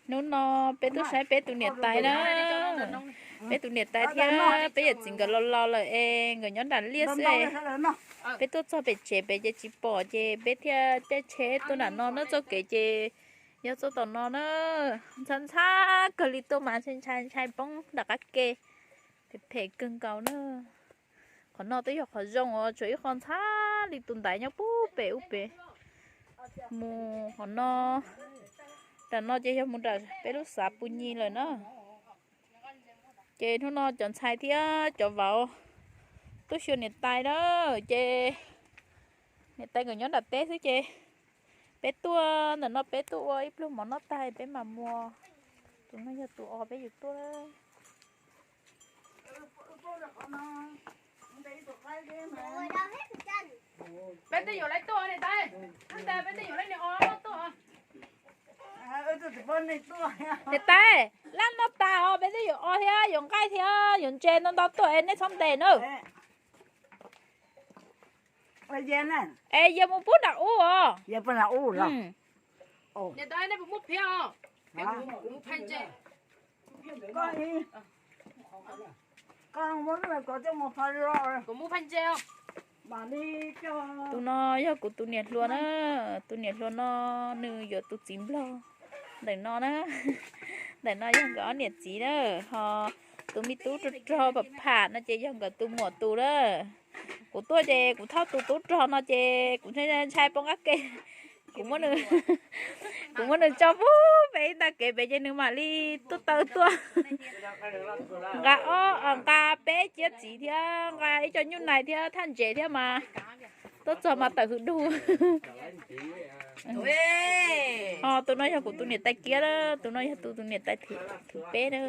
Hnub no peb tuaj saib peb tus niam tais na. Peb tus niam tais thiab peb yawm txiv nkawd laus laus lawm es nkawd nyob nram liaj xwb es peb tuaj txog pem tsev pem ces tsis pom ces peb thiaj caij tsheb tuaj nram no na. Txoj kev ces yog txoj tom no na, ntxhab ntxhab kawg li tuaj mas ntshai ntshai ntshai poob nram qab ke, phem phem kawg nkaus na. Qhov no twb yog qhov zoo os, tshuav ib qho ntxhab li tus ntaiv nyob puag pem ub pem. Mus qhov no, nram no ces yog mus nram peb lub xav Pus Nyis lawm na. Ces hnub no cov ntxhais thiab cov vauv tuaj xyuas niam tais na, ces niam tais nkawd nyob nram teb xwb ces peb tuaj ntawm no peb tuaj ua ib pluag mov noj tag peb mam mus. Tus no yog tus os peb yuav tuaj. Peb twb yuav lawv tuaj niam tais, peb twb yuav lawv niag os tuaj. Niam tais, laj noj tag os peb twb yuav os thiab yuav nqaij thiab yuav ntses ntau ntau tuaj es nej txhob ntes na. Es yog mus pub nram ub os. Tus no yog kuv tus niam hluas na, tus niam hluas no nws yuav tus txiv nplog ntawm no na. Ntawm no yog nkawd ob niam txiv na, ho tus me tub rog rog pham pham no ces yog nkawd tus muam tus na. Kuv tuaj ces kuv thauj tus tub rog no ces kuv ntshai ntshai poob qab ke. Kuv muab nws, kuv muab nws tso pub pem ib nta kev pem ces nws mam li tuaj taw tuaj. Nqa ob, nqa peb ciab txiv thiab nqa ib co nyuj nais thiab thaj ntses thiab mas tuaj txog mas tawm hws dug. Ho tus no yog kuv tus niam tais kiab, tus no yog tus, tus niam tais thwv peb na.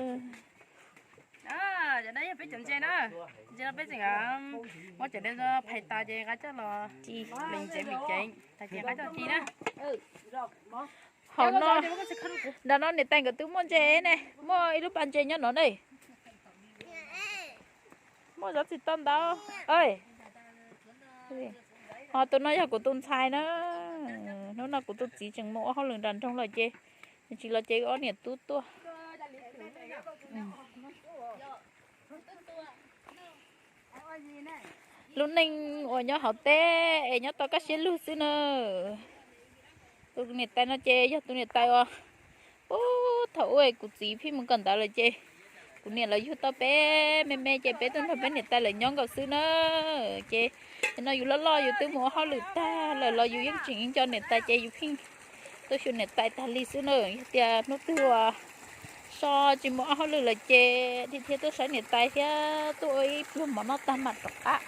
Cov no yog peb cov ntses na, ntses no peb tseem muab cov no phais tas ces nqa coj los ci, me ntses me cev tas ces nqa coj ci na. Hauv no, nram no niam tais nkawd twb muaj ntses ne, muaj ib lub pas ntses nyob no ne. Muaj zov txim tau ntau. Ho tus no yog kuv tus ntxhais na. Hnub no kuv tus txiv tseem mus ua hauj lwm nram nroog lawm ces nws tsis los ces wb ob niam tub tuaj. Lub neej uas nyob hauv teb es nyob tau kaj siab lug xwb na. Tus niam tais no ces yog tus niam tais uas, ub, thaum ub kuv txiv pheej mus kawm ntawv lawm ces kuv niam lawv yug tau peb me me ces peb tuaj nrog peb niam tais lawv nyob nkaus xwb na. Ces nim no yus loj loj yus twb mus ua hauj lwm tag lawm los yus yeej tseem nco niam tais ces yus pheej tuaj xyuas niam tais tag li xwb na. Yog tias hnub twg uas so tsis mus ua hauj lwm lawm ces thiaj thiaj tuaj saib niam tais thiab tuaj ua ib pluag mov noj tag mam rov qab.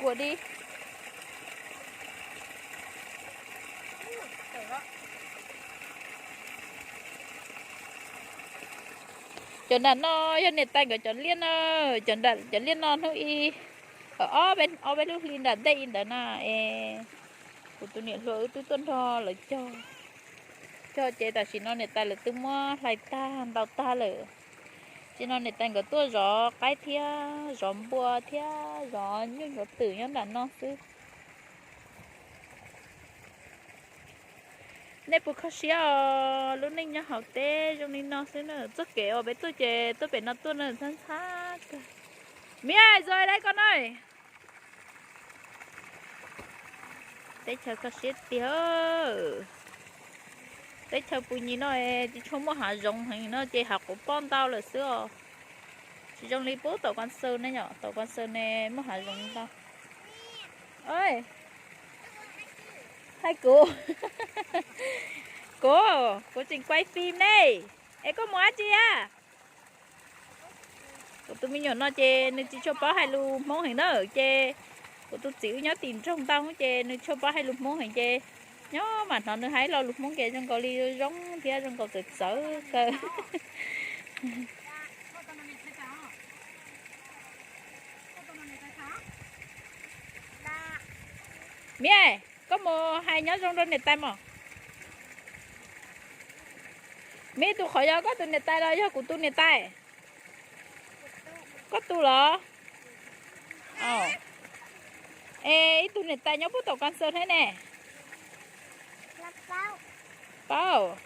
Kuam di. Cov nram no yog niam tais nkawd cov liaj na, cov nram, cov liaj no hnub ib, ob peb, ob peb lub hli nram ntej ib ntawd na es kuv tus niam hluas wb twb tuaj nrog lawv cog, cog ces tam sim no niam tais lawv twb muab hlais tag ntaus tag lawm. Tsis no niam tais nkawd tuaj zov qaib thiab zov npua thiab zov nyuj zov twm nyob nram no xwb. Nej puas kho siab os, lub neej nyob hauv teb zoo li no xwb na. Txoj kev uas peb tuaj ces tuaj pem no tuaj na, ntxhab ntxhab kawg. Miv, zoj dab koj na. Teb chaws kho siab tiag. Teb chaws Pus Nyis no tsis tshua muaj hav zoov heev no ces hav quv poj ntau lawm xwb os. Tsis zoo li pub Taum Kas Xaus ne yom, Taum Kas Xaus ne muaj hav zoov ntau. Hais kuv, kuv, kuv tseem kuaj fim ne. Es koj mus dab tsi a? Kuv tus me nyuam no ces nws tsis tshua paub hais lus Hmoob heev na, ces kuv tus txiv wb nyob tim nroog ntau ces nws tsis tshua paub hais lus Hmoob heev ces nyob mam hnov nws hais lo lus Hmoob ces zoo nkaus li zoo thiab zoo nkaus txawv txawv kawg. Miv, koj mus hais nyob zoo rau niam tais mog. Meb tus qhov yog koj tus niam tais los yog kuv tus niam tais? Koj tus los? Es ib tug niam tais nyob puag tom kas xaws thiab ne. Paub,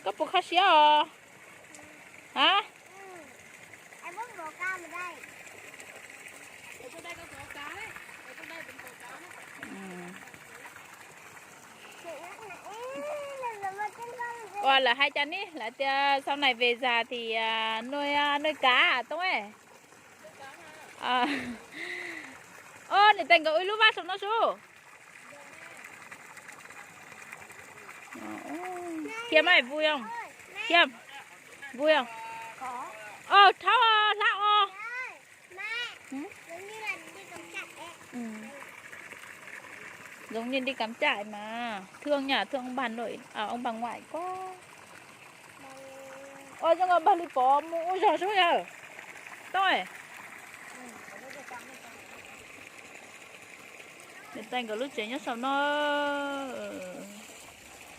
koj puas kho siab os? A, ua lawv hais cas ne, lawv tias sau này về già thì nuôi nuôi cá toob. Os, niam tais nkawd ua ib lub vaj saum no sub. Thiab mas vui không? Thiab vui không? Os, rhaub hlab os. Giống như đi cắm trại mà. Thương nhỉ, thương ông bà nội, à, ông bà ngoại quá. Ua zoo nkaus npawg Lis Pov mus ua zog sub yawg. Toob. Niam tais nkawd lub tsev nyob saum no.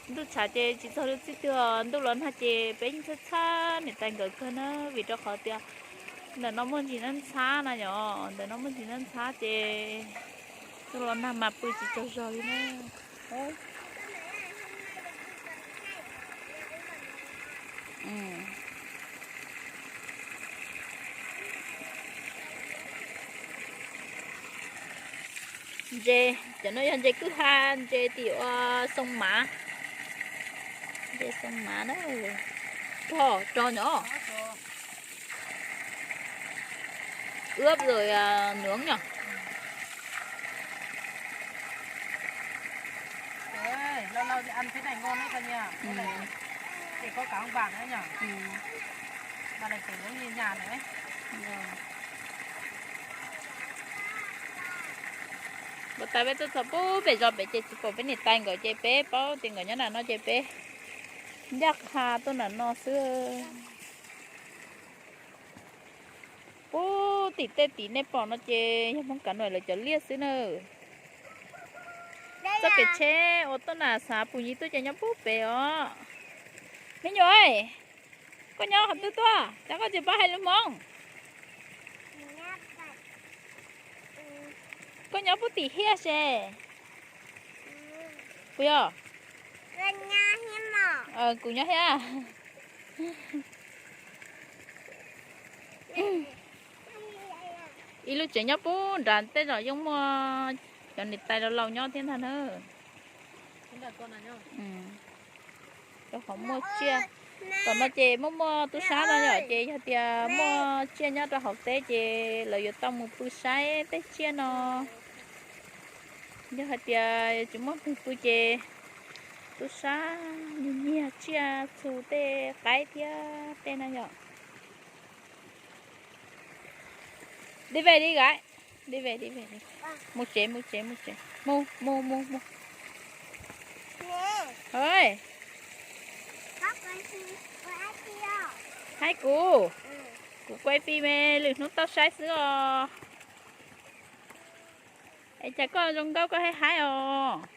Ntuj tshav ces tsis txog lub txij twg, ntuj los nag ces peb yeej txhawj txhawj niam tais nkawd kawg na, vim rau qhov tias ntawm no muaj ntsis nab ntxhab na yom, ntawm no muaj ntsis nab ntxhab ces ntuj los nag mas pw tsis tsaug zog li na. Ntses, cov no yog ntses kwj ha, ntses tim ua xoo mav. Ntses xoo mav na. Rog, rog nyob. Ướp rồi à, nướng nhỉ? Ê, lâu lâu thì ăn thế này ngon đấy Thanh Nga. Cái này chỉ có cả ông bà nữa nhỉ? Mà lại kiểu giống như nhà này ấy. Puas tas peb tuaj txog puag pem zos pem ces tsis pom peb niam tais nkawd ces peb paub tias nkawd nyob nram no ces peb ncaj qha tuaj nram no xwb. Puag tim tej tim nej pom no ces yog Hmoob Kav Nuam lawv cov liaj xwb na. Txoj kev tsheb uas tuaj nram xav Pum Nyib tuaj ces nyob puag pem os. Me nyuam, koj nyob qhov twg tuaj cas koj tsis paub hais lus Hmoob? Koj nyob puag tim hiaj se. Puas yog? Kuv nyob thiab. Ib lub tsev nyob puag nrad tej zaum yeej muaj cov niam tais laus laus nyob thiab ntag na. Rau qhov muaj tsiaj, tom no ces muaj muaj tub sab no yom, ces yog tias muaj tsiaj nyob rau hauv teb ces lawv yuav tau mus pw saib tej tsiaj no. Yog hais tias tsis muaj pw ces tub sab nyiag nyiag tsiaj txhu tej qaib thiab tej no yom. Đi về đi gái. Đi về, đi về đi. Mus tsev, mus tsev, mus tsev. Mus, mus, mus, mus. Ơi. Haib kuv. Kuv quay phim me, lwm hnub tau saib xwb os. Es cas koj zoo nkauj koj haib haib os.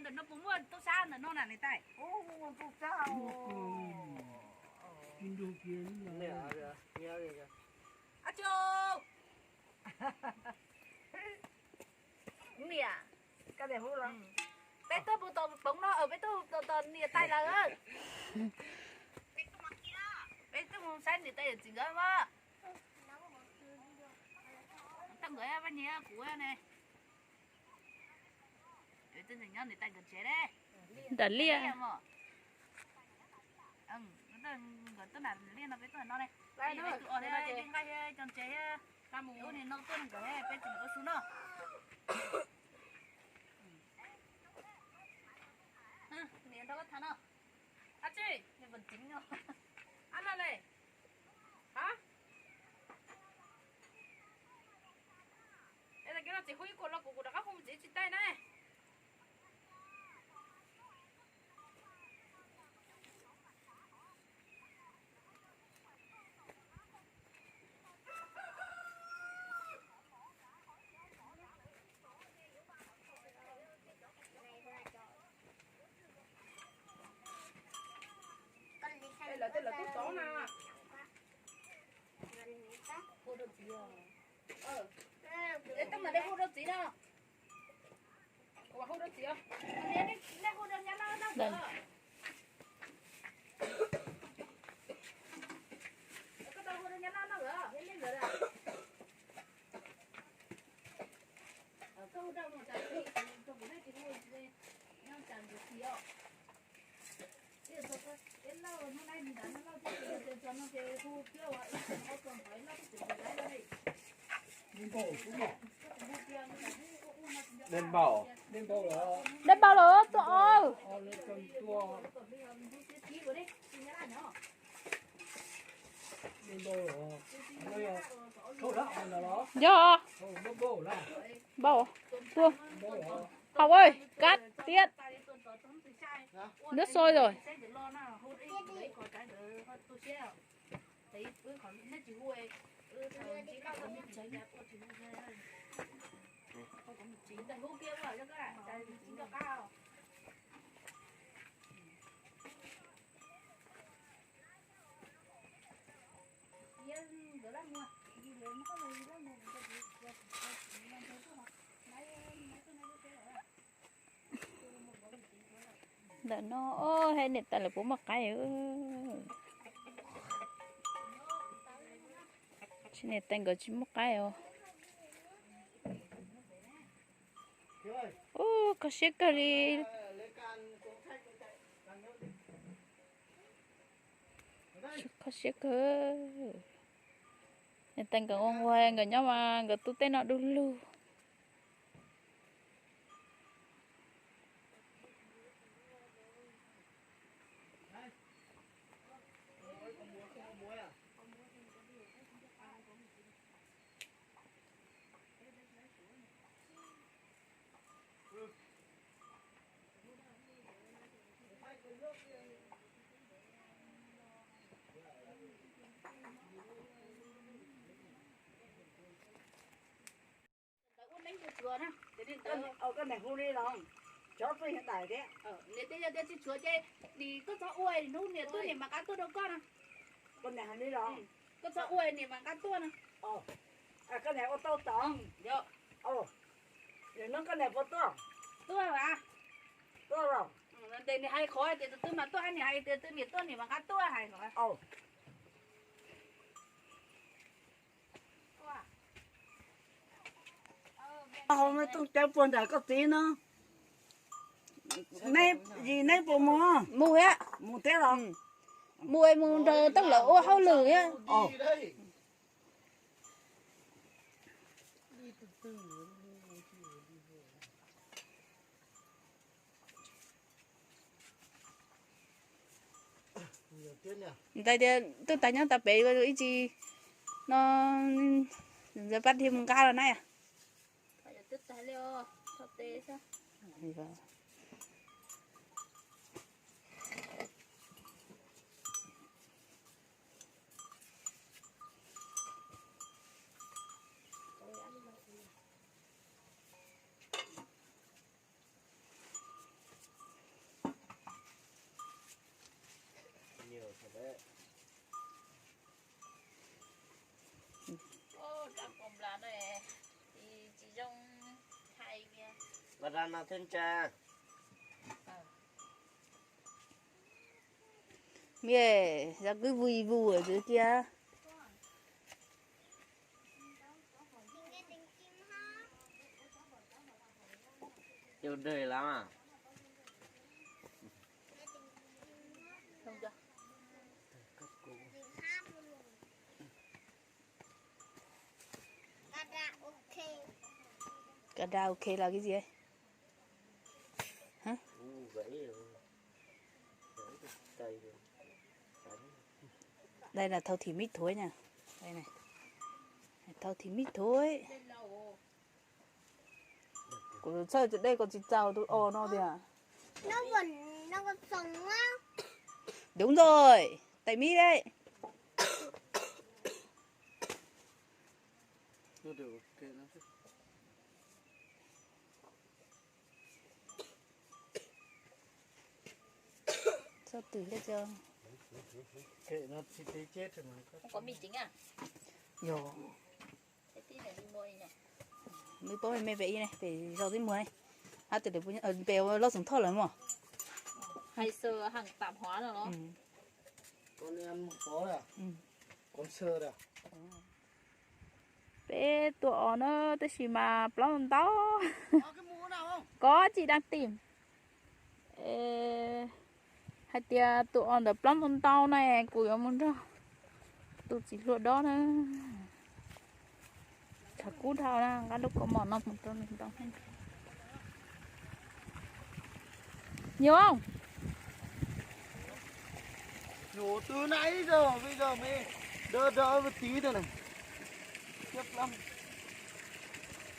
Ntawm no puas muaj tub sab ntawm no na niam tais? Niam, peb tuaj mus tom poov no, peb tuaj mus tom niam tais lawm. Peb tuaj mus saib niam tais yawm txiv nkawd mas. Tau nkawd vaj nyiaj kuv ne. Peb tuaj nyob niam tais nkawd tsev ne. Nram liaj. Nkawd tuaj nram liaj no peb tuaj no ne. Peb tus os thiab nqaij thiab cov ntses thiab. Ua niam no tuaj nkawd peb tsis ua su no. Niam nrog koj tham no. Ab tsi, niam pom tseeb no. Ab no le. Ha? Es tag kis no txiv hu ib kuam los kuv kuv rov qab hu mus txiv tsis taij na. Dej npau los tuaj os. Yog npau tuaj. Hauv ơi, cắt tiếp. Nước sôi rồi. Ntawm no, o, hais niam tais lawv puas muaj qaib. Tsis niam tais nkawd tsis muaj qaib os. Ub, kho siab kawg li. Kho siab kawg. Niam tais nkawd ua nqua nkawd nyob mas nkawd tu tej no du lug. Koj txhob ua, hnub niam tuaj niam mam nqa tuaj rau koj na. Koj txhob ua niam mam nqa tuaj na. Koj niam ua tau tod. Yog. Koj niam puas tuaj? Tuaj as. Tuaj los? Ntes niam hais qhov tias tus twg mam tuaj, niam hais tias tus niam tuaj niam mam nqa tuaj hais. Hauv me tooj cawv puag nram koj txiv no. Neb, yim neb puas mus? Mus thiab. Mus thiab los? Mus, mus nrog tooj lawv ua hauj lwm thiab. Ntxhais tias twb tag nyob tas pem ib tsi no, ntxhais pab dhia mus nqa los na. Miv, zaj kwv vus vus tus tiag. Karaoke los cái gì? Hả? Đây là thâu thịt mít thối nha. Đây này. Thâu thịt mít thối. Kuv txhawj tus dej ko tsis txaus tus os no tiag. Đúng rồi, tay mít đấy. Txhob twm thiab. Không có mì chính à? Yog. Nws paub me pem ib ne, pem zos twb muag ne. Hab tias pem Loj Xoom Thoj lawm mog. Peb tua os na, tab sis mas plaub ntau ntau. Có chị đang tìm. Hais tias tus os ntawm plaub ntau ntau na, kuv yuav mus nrog tus txiv hluas dob na. Tshav kub dhau na, nqa lub kaus mom no mus rau nws ntau. Nhiều không? Nhổ từ nãy giờ, bây giờ mới đỡ đỡ một tí thôi này. Khiếp lắm.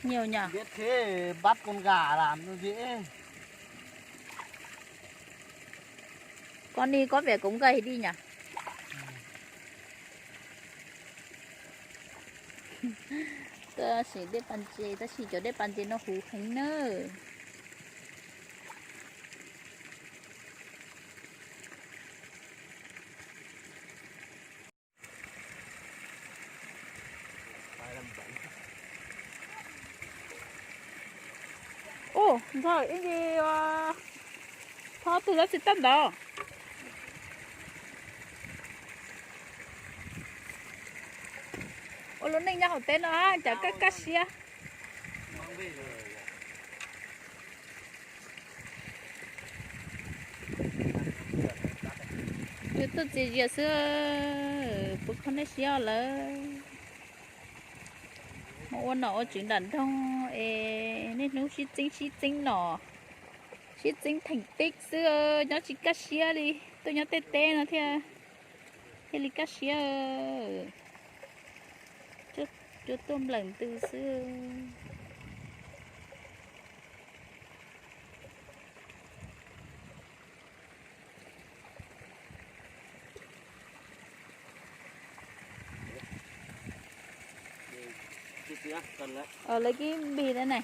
Nhiều nhỉ? Biết thế bắt con gà làm nó dễ. Con đi có vẻ cũng gầy đi nhỉ? Tab sis dej pas ntses, tab sis cov dej pas ntses no huv heev na. Ub, ntxawm ib ncig, tho twg tab sis tab ntawd. Ua lub neej nyob hauv teb no cas kaj kaj siab. Yuav tuaj txias zias xwb, puas kho nej siab lawm. Mus ua nom ua tswv nram nroog es niaj hnub sib txeeb sib txeeb nom, sib txeeb theem tib xwb, nyob tsis kaj siab li. Tuaj nyob tej teb no thiaj, thiaj li kaj siab. Cuab tuaj nplawm ntws xwb. Lawv kib npis na ne.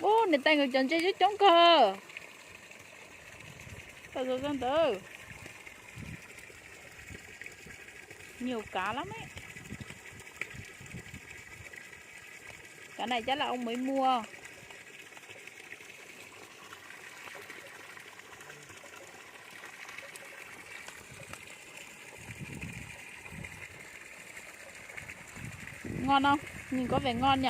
Ub, niam tais nkawd cov ntses coob coob kawg. Tau zoo ntawd. Nhiều cá lắm ấy. Cá này chắc là ông mới mua. Ngon không? Nhìn có vẻ ngon nhỉ?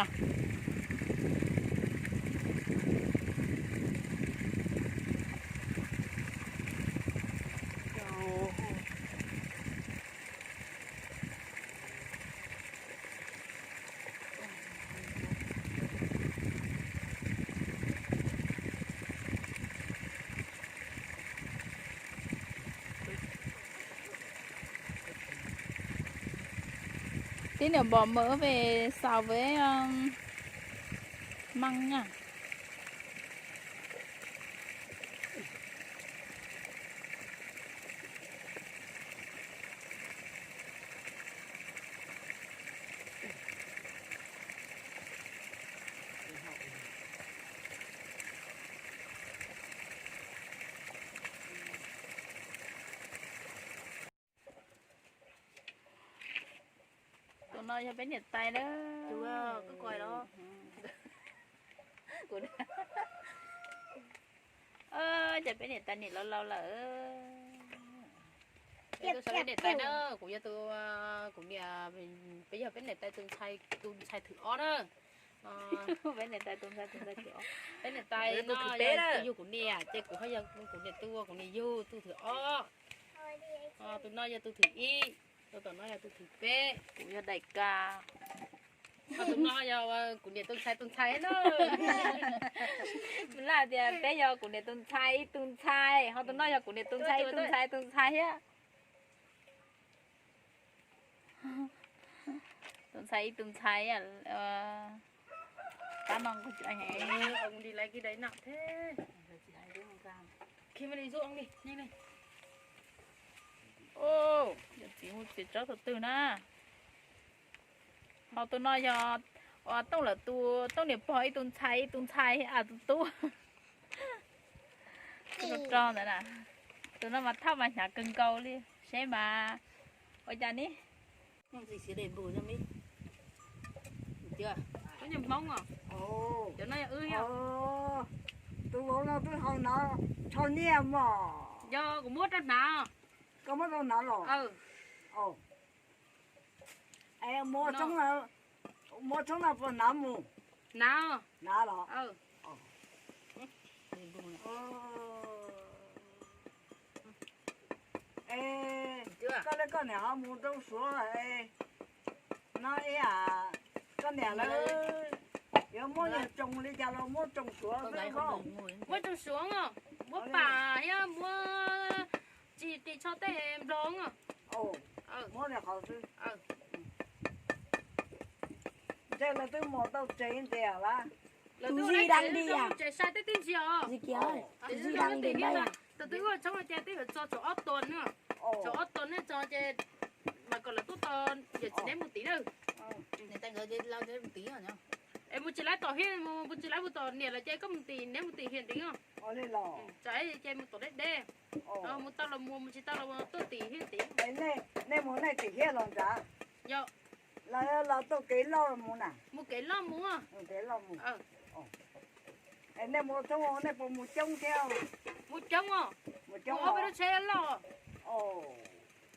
Tí nữa bỏ mỡ về xào với, ơ, măng nha. Tus no yog peb niam tais na. Ces peb niam tais niam laus laus lawm. Peb tuaj saib peb niam tais na, kuv yog tus, kuv niam, peb yog peb niam tais tus ntxhais, tus ntxhais thwm ob na. Peb niam tais tus ntxhais, tus ntxhais thwm ob. Peb niam tais no yug kuv niam ces kuv ho yog kuv niam tus, kuv niam yug tus thwm ob. Tus no yog tus thwm ib, tus tom no yog tus thwm peb. Kuv yog daim ka. Ho tus no yog kuv niam tus ntxhais tus ntxhais na. Laj tias peb yog kuv niam tus ntxhais ib tug ntxhais, ho tus no yog kuv niam tus ntxhais ib tug ntxhais tus ntxhais thiab. Tus ntxhais ib tug ntxhais. Tab no kuv tsis heev. Yog txiv hu txiv tsob tus twg na. Ho tus no yog Tooj lawm tus, Tooj niam pog ib tug ntxhais, ib tug ntxhais a tus tub. Rau ntawd na, tus no mas thauj mas hnyav kawg nkaus li, seb mas ua cas ni. Hmoob, tus vauv no twb haus hnav rho nyiaj mog. Yog kuv muab rau hnav. Koj muab rau hnav los? Muab tshoob no puas hnav mus? Hnav, hnav los? Koj li koj niam ho mus rau Suav no ib yam, koj niam lawv yuav muab yog tsoo li cas los muab tsoo Suav xwb os. Muab tsoo Suav os, muab pam thiab muab tsis ris tsho tej Nplog os. Muab li qhov xwb. Ntshe lawv twb mus tau tsev ntiag lawm. Tus zis dab li, mus tsev sai tej tib ntsia os. Tus twb ua tshoob no ces twb yuav txog tsaum ob tuas na. Tsaum ob tuas nej txog ces mas kom lawv tuaj tos yawm txiv neb mus tid na. Es mus tsis laib tom Hiaj, mus tsis laib mus tom niam lawm ces koj mus tim neb mus tim Hiaj ntiv os. Tsam ces mus tom deb deb, mus tau los mus, mus tsis tau los tuaj tim Hiaj tid. Nej mus nej tim Hiaj los nrad? Yog. Los tuaj kev loj mus na? Mus kev loj mus. Nej mus thoob nej puas mus coob thiab? Mus coob os. Mus coob, ob peb lub tsheb loj.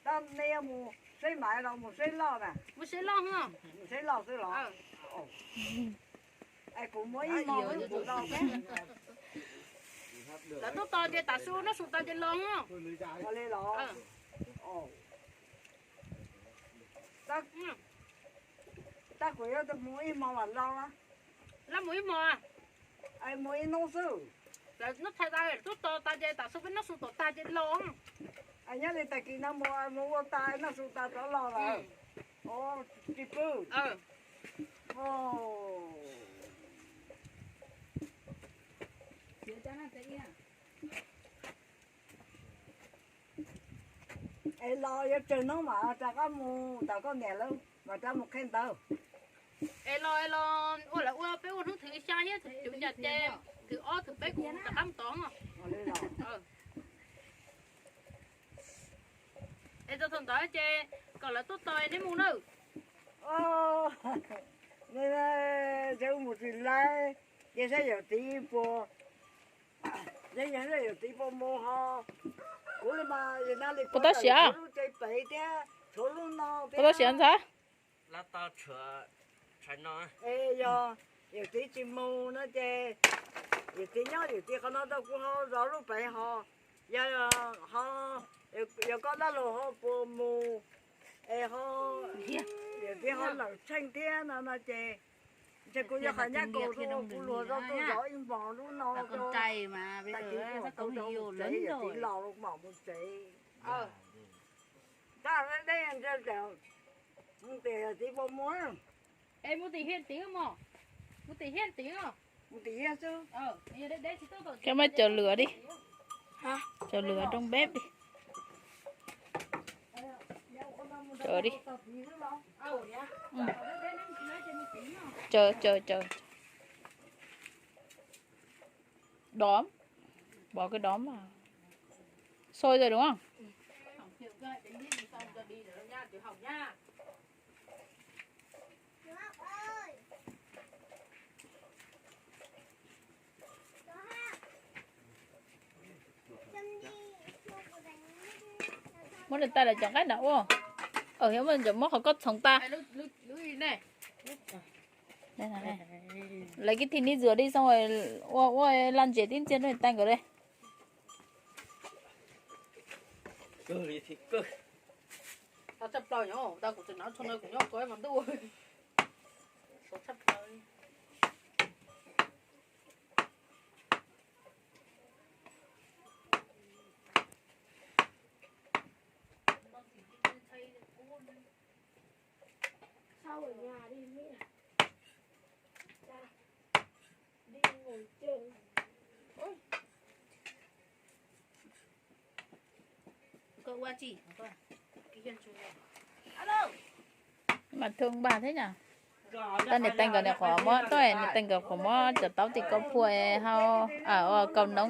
Tab nej yuav mus seb maiv los mus seb loj na? Mus seb loj, mus seb loj xwb los? Es kuv muab ib hmos kuv los thiab. Lawv tuaj tos ces tav su noj su tas ces los. Ua li los? Tab kuv yuav mus ib hmos mam los. Los mus ib hmos, mus ib hnub xwb. Lawv noj tshais tas tuaj tos tas ces tav su peb noj su tom tag ces los. Nyob li tag kis no mus mus ua tas noj su tas rov los lawm. Tsis pw. Es los yuav tsawg hnub mam rov qab mus tom koj niam lawv mas rov mus qhia ntawv. Es los, es los ua lawv ua peb ua hnub thwv xya thiab thwv cas ces thwv ob thwv peb kuv rov qab mus tod. Es txog thaum ntawd ces kom lawv tuaj tos neb mus na. Mus tsis laib, ces saib yawm txiv puas, saib yawm txiv puas mus ho. Kuv li mas yog nab li puas tab sis tshuav lub tsev pem thiab tshuav lub no thiab. Tab sis ntxhais, yog yawm txiv tsis mus no ces yawm txiv nyob yawm txiv qhov no rau kuv ho zov lub pem ho. Yog ho, yog koj dab laug ho puas mus es ho, yawm txiv ho lawm tsheej thiab no no ces ntshe kuv yog qhov nyab kaus rau kuv luag rau tus zov ib hmos lub no rau, tag kis kuv mam tau rov mus tsev, yawm txiv laus mam mus tsev. Tab deb ntsia, mus tim yawm txiv puas mus? Es mus tim Hiaj tid mog, mus tim Hiaj tid os. Mus tim Hiaj xwb. Koj muab caws lwm di, caws lwm rooj beb di. Caws di. Caws, caws, caws. Đóm. Bỏ cái đóm vào. Sôi rồi đúng không? Muab nws tas lawm cov nqaij nram ua. Muab qhov koj txhoov tas. Lawv kib thim nij zuam di xoo ua ua laj ntses tib ntxiag rau nws tais nkawd li. Mas thương bà thế nhỉ? Tau niam tais nkawd niam qhuav muab, tau niam tais nkawd qhuav muab cov taub tim kaus phua, hau, kaus noob,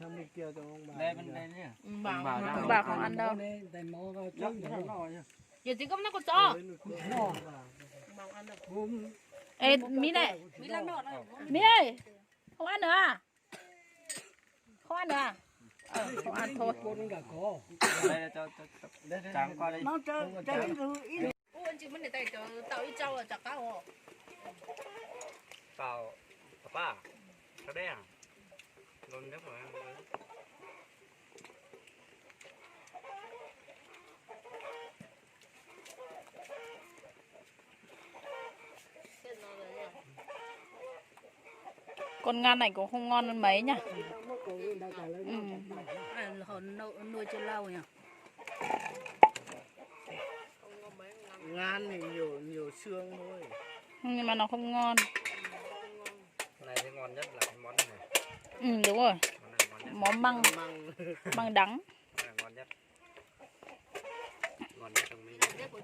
Thằng bên kia cho ông bà. Đây, bên đây nhá. Ông bà không ăn đâu. Giờ tí cốc nước cốt chó. Ê, Mỹ này. Mỹ ơi, không ăn nữa à? Không ăn nữa à? Ờ, không ăn thôi. Đây, cho, cho, cho, tráng qua đây. Ua ntsis muab niam tais cov tau ib tsaug los rov qab ua. Tau, papá, sao đây à? Ngon nhất rồi. Con ngan này cũng không ngon mấy nhỉ. Ừ. Ăn hột nô-, nô chưa lâu nhỉ? Ngan thì nhiều, nhiều xương thôi. Nhưng mà nó không ngon. Cái này thì ngon nhất là cái món này. Ừ, đúng rồi. Món này ngon nhất. Món măng, măng, măng đắng. Cái này ngon nhất. Ngon nhất trong mấy món.